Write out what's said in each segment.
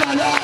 Come on.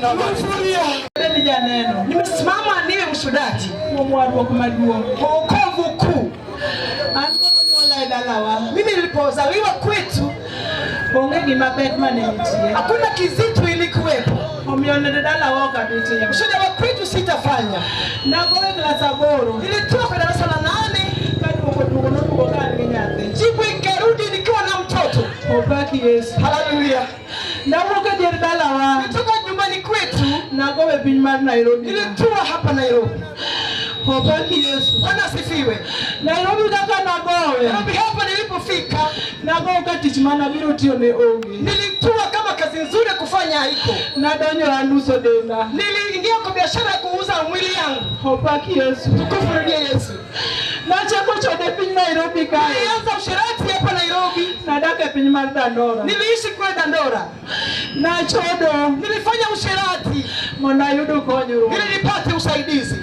Sufuria. Ni janeno. Nimesimama niwe mshuhudaji Kuom warruok maduong'. kwa wokovu kuu. An konyuola e dalawa. Mimi nilipozaliwa kwetu Onge gima pek mane nitie. Hakuna kizito ilikuwepo. Omiyo nende dalawa ok abi timo. Ushuhuda wa kwetu sitafanya. Nagoyo klas 8. Nilitoka darasa la 8, Ka duoko duogo noduogo ka an gi nyathi. Jibu ikarudi nikiwa na mtoto. Opaki Yesu. Haleluya. Nawuok e dier dalawa. Nilitoka nyumbani kwetu, Nagowo e piny mar Nairobi. Nilitua hapa Nairobi. Opaki Yesu. Bwana asifiwe. Nairobi kaka nagowe. Nairobi hapa nilipofika, Nagowo ka tich manabiro tiyo ne onge. Nilitua kama kazi nzuri ya kufanya haiko. Nadonjo anuso denda. Niliingia kwa biashara ya kuuza mwili yangu. Opaki Yesu. Tukufu rudie Yesu. Nachako chode piny Nairobi kae. Nilianza usherati hapa Nairobi. Nadak e piny mar Dandora. Niliishi kule Dandora. Nachodo Nilifanya usherati mondo ayud konyruok. Ili nipate usaidizi.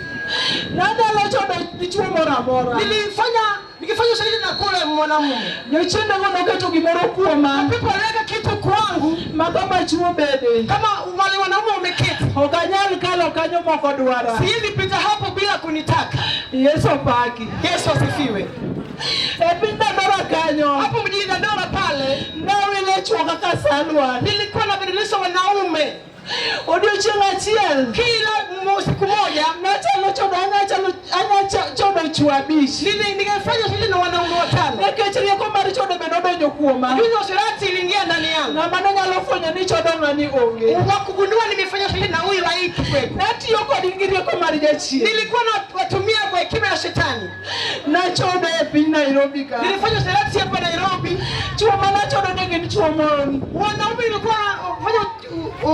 Nanyalo chodo dichuo moro amora. Nilifanya nikifanya usherati na kule mwanamume. Jochiendego noketo gimoro kuoma. Pepo aliweka kitu kwangu Ma kama chuo bede. Kama wale wanaume wameketi. Ok anyal kalo kanyo moko dwara. Siwezi pita hapo bila kunitaka. Yesu opaki. Yesu asifiwe. E piny Dandora kanyo. Hapo mjini Dandora pale Nawile chuo kaka Salwan. Nilikuwa nabadilisha wanaume. Odiochieng' achiel. Kila siku moja nachalo chodo anya chodo chuo 5. Ningefanya shughuli na wanaume 5. Nikech rieko mar chodo be nodonjo kuoma. Juzi usherati iliingia ndani yangu. Ng'ama nonyalo fwenyo ni chodo ng'ani onge. Wakugundua nimefanya shughuli na huyu haiki kwetu. Natiyo kod gi rieko mar jachien. Nilikuwa nawatumia kwa hekima ya shetani. Nachodo e piny Nairobi ka. Nilifanya usherati hapa Nairobi. Chuo manachodo ne gin chuo mon. Wanaume nilikuwa nafanya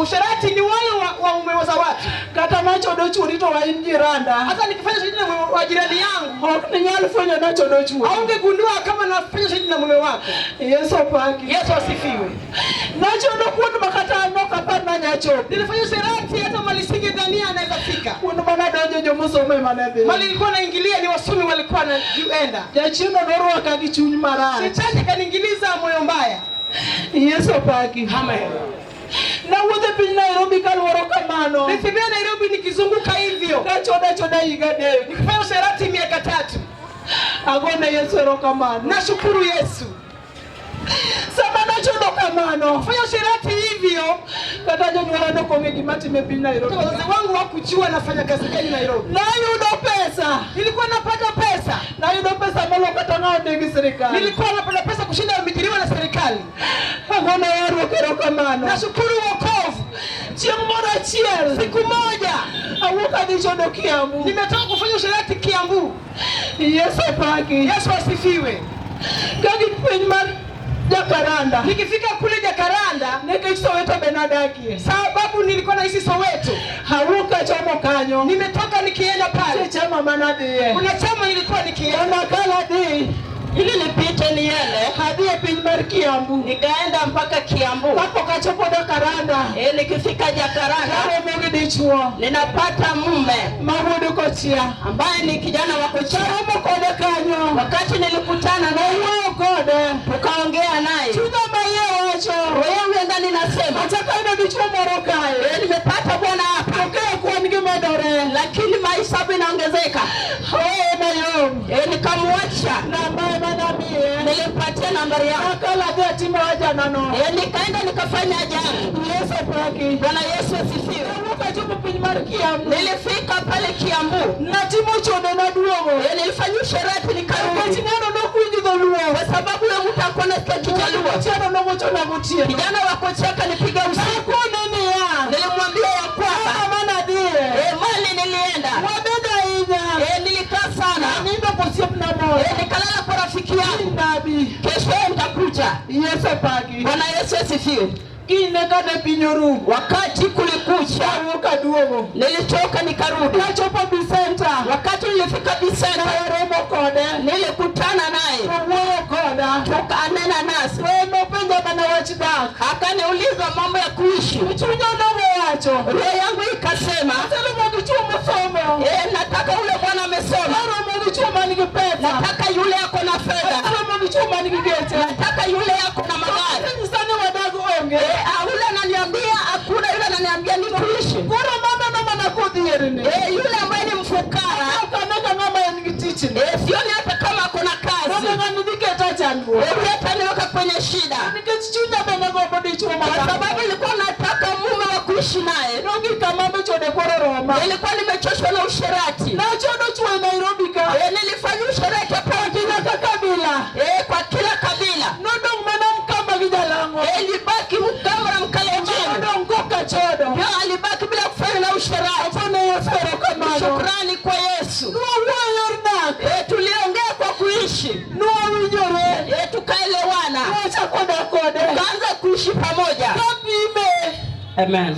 usherati ni wale waume wa watu. Kata nachodo chuori to wa in jiranda. Hata nikifanya usherati na wa jirani yangu, Ok ninyal fwenyo nachodo chuori. Haungegundua kama nafanya usherati na mume wako. Yesu opaki. Yesu asifiwe. Nachodo kuond ma kata an ok apar nanya chopo. Nilifanya usherati hata mali singedhania anaweza fika. Kuond mana donjo jomosomo ema ne dhi. Mali nilikuwa naingilia ni wasomi walikuwa wanaenda. Jachien norwaka gi chuny marach. Shetani kaniingiliza moyo mbaya. Yesu opaki. Amen. Nawuotho e piny Nairobi kaluoro kamano. Nilitembea Nairobi nikizunguka hivyo. Kachoda choda higa 3. Nikifanya usherati miaka 3. Agone Yesu erokamano. Nashukuru Yesu. Sama nachodo kamano. Fanya usherati hivyo. Kata jonyuola nok ong'e gima timo e piny Nairobi. Wazazi wangu hakujua nafanya kazi gani Nairobi. Nayudo pesa. Nilikuwa napata pesa. Nayudo pesa moloyo kata ng'awo ndiki sirikal. Nilikuwa napata pesa kushinda wameajiriwa na serikali. Agone warruok erokamano. Nashukuru wokovu. Chieng' moro achiel, siku moja, awuok adhi chodo Kiambu. Nimetoka kufanya usherati Kiambu. Yesu opaki. Yesu asifiwe. Ka gik piny mar Jakaranda. Nikifika kule Jakaranda, nikech Soweto be nadakie. Sababu nilikuwa naishi Soweto. Awuok achomo kanyo. Nimetoka nikienda pale. Nitie chama manadhiye. Kuna chama nilikuwa nikienda. Mondo akal adhi. Ili nipite niende. Adhi e piny mar Kiambu. Nikaenda mpaka Kiambu. Kapok achopo Jakaranda. Nikifika Jakaranda. Aromo gi dichuo. Ninapata mume. Ma wuod Kochia. Ambaye ni kijana wa Kochia. Aromo kode kanyo. Wakati nilikutana naye, Nawuoyo kode. Tukaongea naye. Chunya ma iye wacho. Roho yangu ya ndani inasema. Achako yudo dichuo moro kae. Nimepata bwana hapa. Tokeo kwan gi medore. Lakini maisha inaongezeka. Oye mayom. Nikamwacha. Namba ema namiye. Nilimpatia nambari yangu. Akala adhi atimo haja no. Nikaenda nikafanya haja yangu. Yesu opaki. Bwana Yesu asifiwe. Nawuok achopo piny mar Kiambu. Nilifika pale Kiambu. Natimo chodo naduogo. Nilifanya usherati nikarudi. Nikech ng'ano nokwinjo dholuo. Kwa sababu ya mtu hakuwa anasikia Kijaluo. Otieno nogochona gotieno. Kijana wa Kochia akanipiga usiku. Nakone niya. Nilimwambia ya kwamba Kama manadhiye. Mali nilienda. Wabedo ahinya. Nilikaa sana. Anindo kosiepna moro. Nikalala kwa rafiki yangu. Nabi. Kesho nitakuja. Yesu opaki. Bwana Yesu asifiwe. Kinde kane piny orumo. Wakati kulikucha. Awuok aduogo. Nilitoka nikarudi. Nachopo Bisenta. Wakati nilifika Bisenta. Naromo kode. Nilikutana naye. Owuoyo koda. Tukanena nasi. We nopenja mana wach dak. Akaniuliza mambo ya kuishi. Chunya nowacho. Roho yangu ikasema. Aseromo gi chuo mosomo. Nataka ule bwana amesoma. Aromo gi chuo man gi pesa. Nataka yule ako na fedha. Aromo gi chuo man gi geche. Nataka yule ako na magari. Asenyisa ni wadag onge. Yule ananiambia hakuna, yule ananiambia ni kuishi. modhierni. Yule ambaye ni mfukara, Ok ane ka ng'ama en gi tichni. Sioni hata kama ako na kazi. Donge ng'ani dhi keta chandruok. Hata niweka kwenye shida, Nikech chunya bende gombo dichuo kwa ma sababu nilikuwa nataka mume wa kuishi naye. Nogik kama michode koro roma. Nilikuwa nimechoshwa na usherati. Nachodo chuo e Nairobi ka. Nilifanya usherati hapo Nyaka kabila. Kwa kila kabila. Nodong' mana Mkamba gi Jalang'o. Ilibaki Mkamba na Mkalenjin. Nodong' koka chodo. Ndio alibaki bila kufanya na usherati. Agone Yesu erokamano. Shukrani kwa Yesu. Nwawuoyo e yor dak. Tuliongea kwa kuishi. Nwawinjore. Tukaelewana. Nwachako dak kode. Tukaanza kuishi pamoja. Kapime. Amen.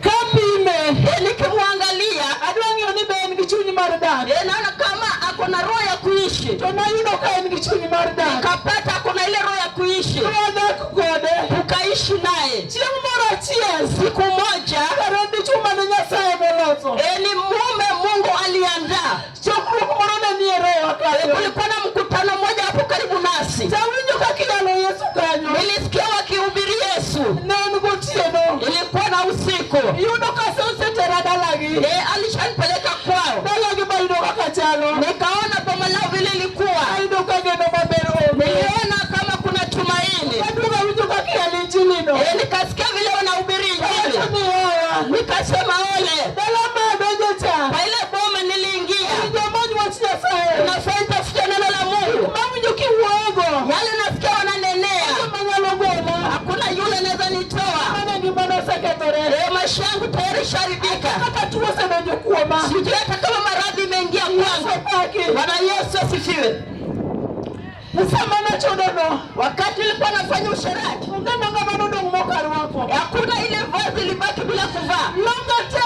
Kapime. Nikimwangalia Adwa ng'eyo ni be en gi chuny mar dak. Naona kama ako na roho ya kuishi. To nayudo ka en gi chuny mar dak. Nikapata ako na ile roho ya kuishi. Nwadak kode. Tukaishi naye. Chieng' moro achiel. Siku moja Kare en dichuo mane Nyasaye moloso. Ni mume Mungu aliandaa. Chokruok moro ne nie roho kanyo. Kulikuwa na mkutano mmoja hapo karibu nasi. Tawinjo kaka iyalo Yesu kanyo. Nilisikia wakihubiri Yesu. Ne en gotieno. Ilikuwa na usiku. Iyudo ka osetera dalagi. Alishanipeleka kwao. Dalagi bayudo kaka chalo. Nikaona boma lao vile ilikuwa. Ayudo ka geno maber onge. Niliona kama kuna tumaini. Aduogo awinjo kaka iyalo injili no. Nikasikia vile wanahubiri injili. Awacho ni yawa. Nikasema ole. Dala ma adonje cha. Kwa ile boma niliingia. Jomany wach Nyasaye. Nafaa nitafute neno la Mungu. Mawinjo kiwuoyogo. Yale nasikia wananenea. Joma nyalo gola. Hakuna yule anaweza nitoa. Mane ngimana osekethore. Maisha yangu tayari isharibika. Kata tuo osedonjo kuoma. Sijui hata kama maradhi imeingia kwangu. Osepaki. Bwana Yesu asifiwe. Sama nachodono. Wakati nilikuwa nafanya usherati, Onge nanga manodong' mokarwako. hakuna ile vazi ilibaki bila kuvaa. Longa te.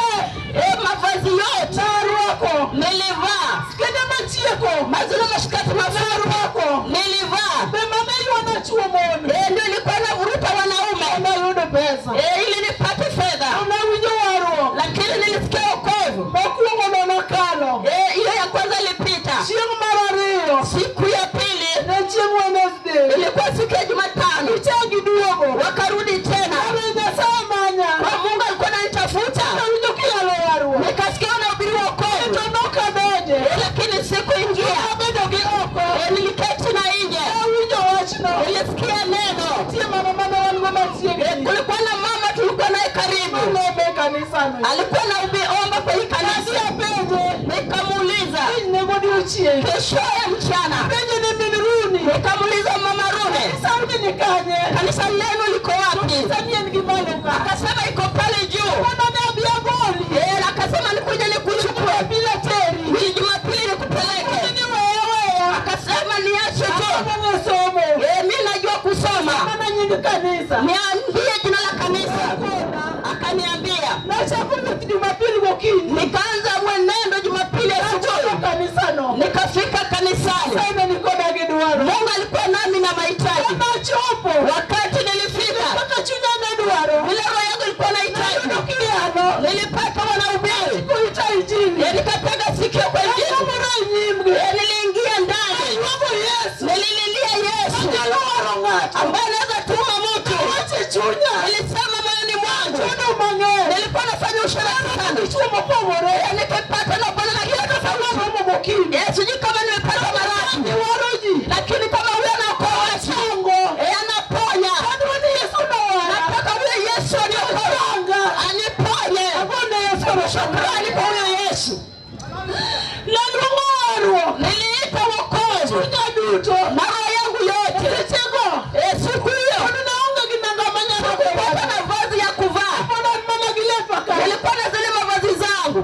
Mavazi yote Narwako. nilivaa. Skede machieko. Mazuri mashikati mafupi Narwako. nilivaa. Be mane ywana chuo mon. Ndio ilikuwa navuruta wanaume Nayudo pesa. ili nipate fedha, Nawinjo warruok. lakini nilisikia wokovu. Mokwongo no nokalo. Hiyo ya kwanza ilipita. Chieng' mar ariyo. Siku ya pili Ne chieng' Wednesday. ilikuwa siku ya Jumatano, Gichak giduogo. wakarudi tena. Kare Nyasaye manya. Kwa Mungu alikuwa ananitafuta, Nawinjo kiyalo warruok. nikasikia wanahubiri wokovu, To nokadonje. lakini sikuingia. Abedo gi oko. Niliketi na nje, Nawinjo wachno. nilisikia neno. Nitie mama mane wan go machiegni. Kulikuwa na mama tulikuwa naye karibu, Maleme e kanisano. alikuwa na omba kwa hii kanisa. Apenje. Nikamuuliza Kinyne godiochieng'. keshoye mchana, Penje ne min Runi. nikamuuliza mama Rune, Sani ni kanye? kanisa lenu liko wapi? Sani en gi malo ka. Akasema iko pale juu. Mondo ne abi agoli. Akasema nikuje nikuchukue Bila teri. ni Jumapili nikupeleke. Ni weya weya. Akasema niache tu. Akama somo. Mi najua kusoma, Mana nying kanisa. niambie jina la kanisa. Akaniambia. Nachako wuoth Jumapili gokinyi. Nikaanza mwenendo Jumapili Nachopo asubuhi, kanisano. nikafika kanisani. Nyasaye ne nikoda gi dwaro. Mungu alikuwa nami na mahitaji. Nachopo. Wakati nilifika, Kaka chunya ne dwaro. vile roho yangu ilikuwa nahitaji, Nayudo kiyalo. nilipata wanahubiri. Kuita injili. Nikatega sikio kwa injili. Nakomora e nyimgi. Niliingia ndani, Aywago Yesu. nilililia Yesu Anyalo waro ng'ato. ambaye anaweza tuma mtu. Awacho e chunya. Nilisema moyoni mwangu, Chudo mang'eny. nilikuwa nafanya usherati sana. Dichuo mopogore. Nikipata na Bwana na kila tofauti. Somo gokinyi. Sijui kama nimepata maradhi, Iwaro ji. lakini kama huyo anaokoa watu, Chango. anaponya. Adwa ni Yesu nowara. Nataka huyo Yesu aniokoe, Changa. aniponye. Agone Yesu erokamano. Shukrani kwa huyo Yesu. Naluongo warruok. Niliita wokovu Chunya duto. na roho yangu yote. Sechego. Siku hiyo Pod naonge gi nanga manyalo sikupata na vazi ya kuvaa, Pod an mana gi lepa ka. nilikuwa na zile mavazi zangu.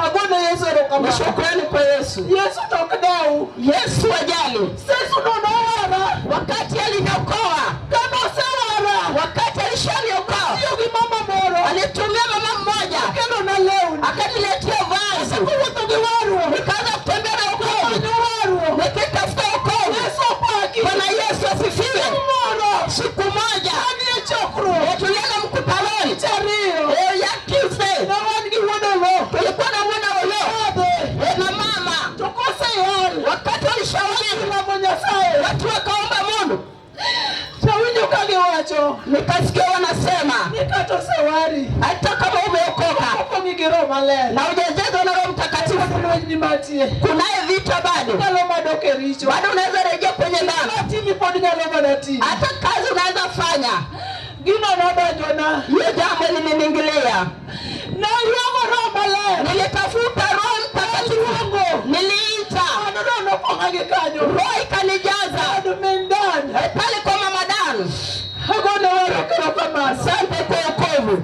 Agone Yesu Ni erokamano. shukrani kwa Yesu. Yesu to ok dew. Yesu ajali. Yesu no nowara. Wakati aliniokoa, Kane osewara. wakati alishaniokoa, Tiyo gi mama moro. alitumia mama mmoja Kelona lewni. akaniletea vazi, Kowuotho gi warruok. nikaanza kutembea na wokovu, Manyo warruok. nikitafuta wokovu. Yesu opaki. Bwana Yesu asifiwe. Moro. Siku moja Anie chokruok. tulienda mkutanoni Tich ariyo. ya Tuesday, Ne wan gi wuod Oloo. tulikuwa na mwana Oloo Adhe. na mama. To koseyal. Wakati walishauri Lamo Nyasaye. watu wakaomba Mungu, Tawinjo ka giwacho. nikasikia wanasema Ni kata osewari. hata kama umeokoka Opong'o gi Roho Maler. Na hujajazwa na Roho Mtakatifu, Pod lweny ni mantie. Kunaye vita bado. Nyalo madok e richo. Bado unaweza rejea kwenye dhambi. Matimi pod nyalo mana timo. Hata kazi unaweza fanya. Gino nodonjona. Hiyo jambo limeniingilia. Nayuago Roho Maler. Nilitafuta Roho Mtakatifu, niliita. Mano roho nopong'a gi kanyo. Roho ikanijaza. Kado min Dan. Pale kwa mama Dan. Agone erokamano. Asante kwa wokovu.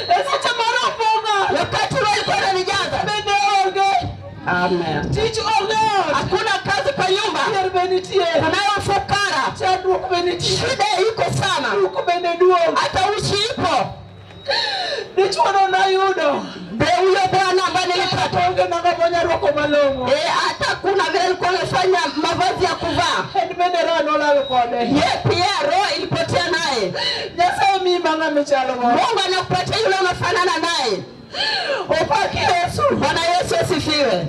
E seche ma roho pong'a. Wakati Roho alikuwa ananijaza. Bende onge. Amen. Tich onge ot. Hakuna kazi kwa nyumba. Dhier be nitie. Kunayo fukara. Chandruok be nitie. Shida iko sana. Duk bende duong'. Hata uchi ipo. Dichuono nayudo. Ndio huyo bwana ambaye nilipata. Onge nanga monyarwako malong'o. Hata kuna vile alikuwa amefanya mavazi ya kuvaa. En bende roho nolal kode. Ye pia roho ilipotea naye. Nyasaye miyi mang'a michalo godo. Mungu anakupatia yule unafanana naye. Opak Yesu. Bwana Yesu asifiwe.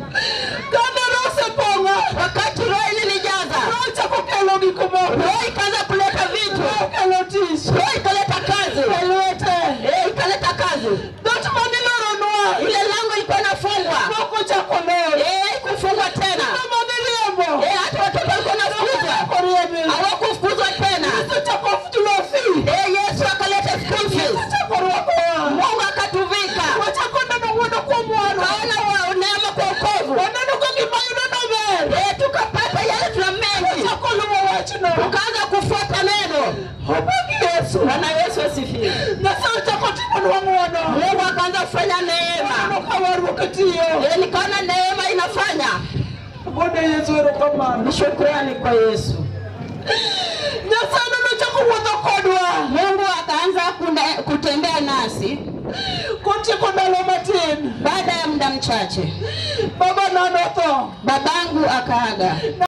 Kane roho osepong'a. Wakati roho ilinijaza, Roho chako kelo gik moko. Roho ikaanza kuleta vitu. Roho kelo tich. Roho ikaleta kazi. E lwete. Ikaleta kazi. Dhoot maniloronwa. Ile lango ilikuwa inafungwa. Nokochako lor. Haikufungwa tena. Kama niriembo. Hata watoto walikuwa wanafukuzwa. Koriembi. Hawakufukuzwa tena. Yesu chako chulo fee. Yesu akaleta school fees. Yesu chako rwakowa. Mungu akatuvika. Wachako neno ng'wono kuom warruok. Tukaona neema kwa wokovu. Waneno ka gima yudo nober. Tukapata yale tuna mengi. Wachako luwo wachno. Tukaanza kufuata neno. Opak Yesu. Bwana Yesu asifiwe. Nyasaye ochako timonwa ng'wono. Mungu akaanza kufanya neema. Waneno ka warruok tiyo. Nikaona neema inafanya. Gone Yesu erokamano. Ni shukrani kwa Yesu. Nyasaye nochako wuotho kodwa. Mungu akaanza kutembea nasi. Kotieko ndalo matin. Baada ya muda mchache Baba na notho. Babangu akaaga.